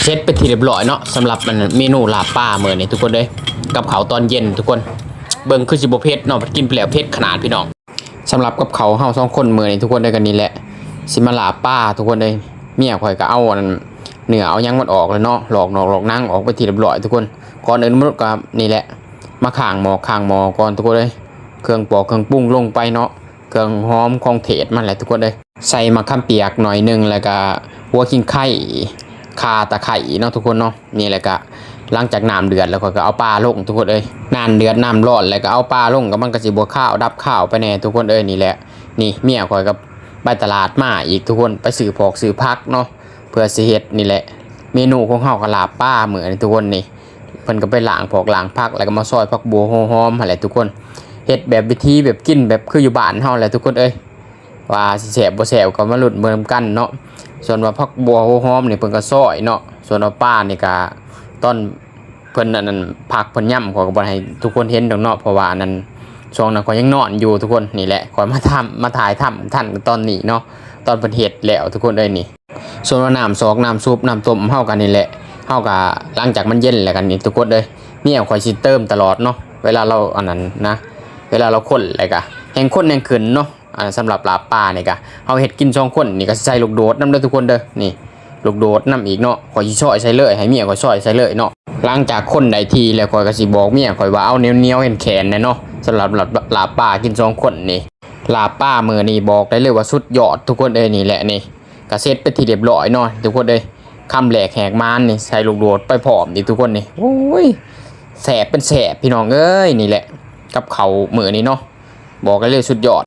ເຮັດເປັນທີ່ຮຽບຮ້ອຍເນາະ ສຳລັບອັນເມນູລາບປາມື້ນີ້ທຸກຄົນເອີຍ ກັບເຂົ້າຕອນເຢັນທຸກຄົນ. ເບິ່ງຄືຊິບໍ່ເຜັດເນາະ ກິນໄປແລ້ວເຜັດຂະໜາດພີ່ນ້ອງ. ສຳລັບກັບເຂົ້າເຮົາສອງຄົນມື້ນີ້ທຸກຄົນເອີຍ ກໍນີ້ແຫຼະ ຊິມາລາບປາທຸກຄົນເອີຍ. ເມຍຂ້ອຍກໍເອົາອັນເນື້ອເອົາຫຍັງມັນອອກແລ້ວເນາະ ຫຼອກນອກຫຼອກໜັງອອກເປັນທີ່ຮຽບຮ້ອຍທຸກຄົນ. ກ່ອນອື່ນໝົດກໍນີ້ແຫຼະ ມາຂ້າງໝໍ້ຂ້າງໝໍ້ກ່ອນທຸກຄົນເອີຍ. ເຄື່ອງປອກເຄື່ອງປຸງລົງໄປເນາະ ເຄື່ອງຫອມຂອງເທດມັນແຫຼະທຸກຄົນເອີຍ. ໃສ່ໝາກຂາມປຽກໜ້ອຍໜຶ່ງ ແລ້ວກະຫົວຂີງໄຄ ຂ່າຕະໄຄເນາະທຸກຄົນເນາະ. ນີ້ແຫຼະ ກະຫຼັງຈາກນ້ຳເດືອດແລ້ວ ຂ້ອຍກໍເອົາປາລົງທຸກຄົນເອີຍ. ນ້ຳເດືອດນ້ຳຮ້ອນ ແລ້ວກໍເອົາປາລົງ ກໍມັນກໍຊິບໍ່ຄາວ ດັບຄາວໄປແດ່ທຸກຄົນເອີຍ. ນີ້ແຫຼະ ນີ້ເມຍຂ້ອຍກໍໄປຕະຫຼາດມາອີກທຸກຄົນ ໄປຊື້ພອກຊື້ຜັກເນາະ ເພື່ອຊິເຮັດນີ້ແຫຼະ ເມນູຂອງເຮົາກໍລາບປາມື້ນີ້ທຸກຄົນ. ນີ້ເພິ່ນກໍໄປລ້າງພອກລ້າງຜັກ ແລ້ວກໍມາຊອຍຜັກບົວຫົວຫອມຫັ້ນແຫຼະທຸກຄົນ. ເຮັດແບບວິທີແບບກິນແບບຄືຢູ່ບ້ານເຮົາແຫຼະທຸກຄົນເອີຍ. ວ່າຊິແຊບບໍ່ແຊບກໍມາລຸ້ນເບິ່ງນຳກັນເນາະ. ສ່ວນວ່າຜັກບົວຫົວຫອມນີ້ເພິ່ນກໍຊອຍເນາະ ສ່ວນວ່າປານີ້ກໍຕອນເພິ່ນອັນນັ້ນຜັກເພິ່ນຫຍ້ຳ ຂ້ອຍກໍບໍ່ໃຫ້ທຸກຄົນເຫັນດອກເນາະ ເພາະວ່າອັນນັ້ນ ຊ່ວງນັ້ນຂ້ອຍຍັງນອນຢູ່ທຸກຄົນ. ນີ້ແຫຼະ ຂ້ອຍມາທຳ ມາຖ່າຍທຳທັນຕອນນີ້ເນາະ ຕອນເພິ່ນເຮັດແລ້ວທຸກຄົນເອີຍນີ້. ສ່ວນວ່ານ້ຳຊອກ ນ້ຳຊຸບ ນ້ຳຕົ້ມເຮົາກໍນີ້ແຫຼະ ເຮົາກໍຫຼັງຈາກມັນເຢັນແລ້ວກັນນີ້ທຸກຄົນເອີຍ ເມຍຂ້ອຍຊິເຕີມຕະຫຼອດເນາະ ເວລາລາວອັນນັ້ນນະ ເວລາລາວຄົນແລ້ວກໍແຮ່ງຄົນແຮ່ງຂຶ້ນເນາະ. ອ່າ ສຳລັບລາບປານີ້ກະ ເຮົາເຮັດກິນສອງຄົນນີ້ກະຊິໃສ່ລູກໂດດນຳເດີທຸກຄົນເດີ. ນີ້ລູກໂດດນຳອີກເນາະ ຂ້ອຍຊິຊອຍໃສ່ເລີຍ ໃຫ້ເມຍຂ້ອຍຊອຍໃສ່ເລີຍເນາະ. ຫຼັງຈາກຄົນໄດ້ທີ່ແລ້ວ ຂ້ອຍກະຊິບອກເມຍຂ້ອຍວ່າເອົາໜຽວໆແໜ້ນໆແດ່ເນາະ. ສຳລັບລາບ ລາບປາກິນສອງຄົນນີ້ ລາບປາມື້ນີ້ບອກໄດ້ເລີຍວ່າສຸດຍອດທຸກຄົນເອີຍ. ນີ້ແຫຼະ ນີ້ກະເສັດເປັນທີ່ຮຽບຮ້ອຍເນາະທຸກຄົນເອີຍ. ຄຳແລກແຫກມານນີ້ ໃສ່ລູກໂດດໄປພ້ອມນີ້ທຸກຄົນນີ້ ໂອ້ຍ ແຊບເປັນແຊບພີ່ນ້ອງເອີຍ. ນີ້ແຫຼະ ກັບເຂົ້າມື້ນີ້ເນາະ ບອກໄດ້ເລີຍສຸດຍອດ.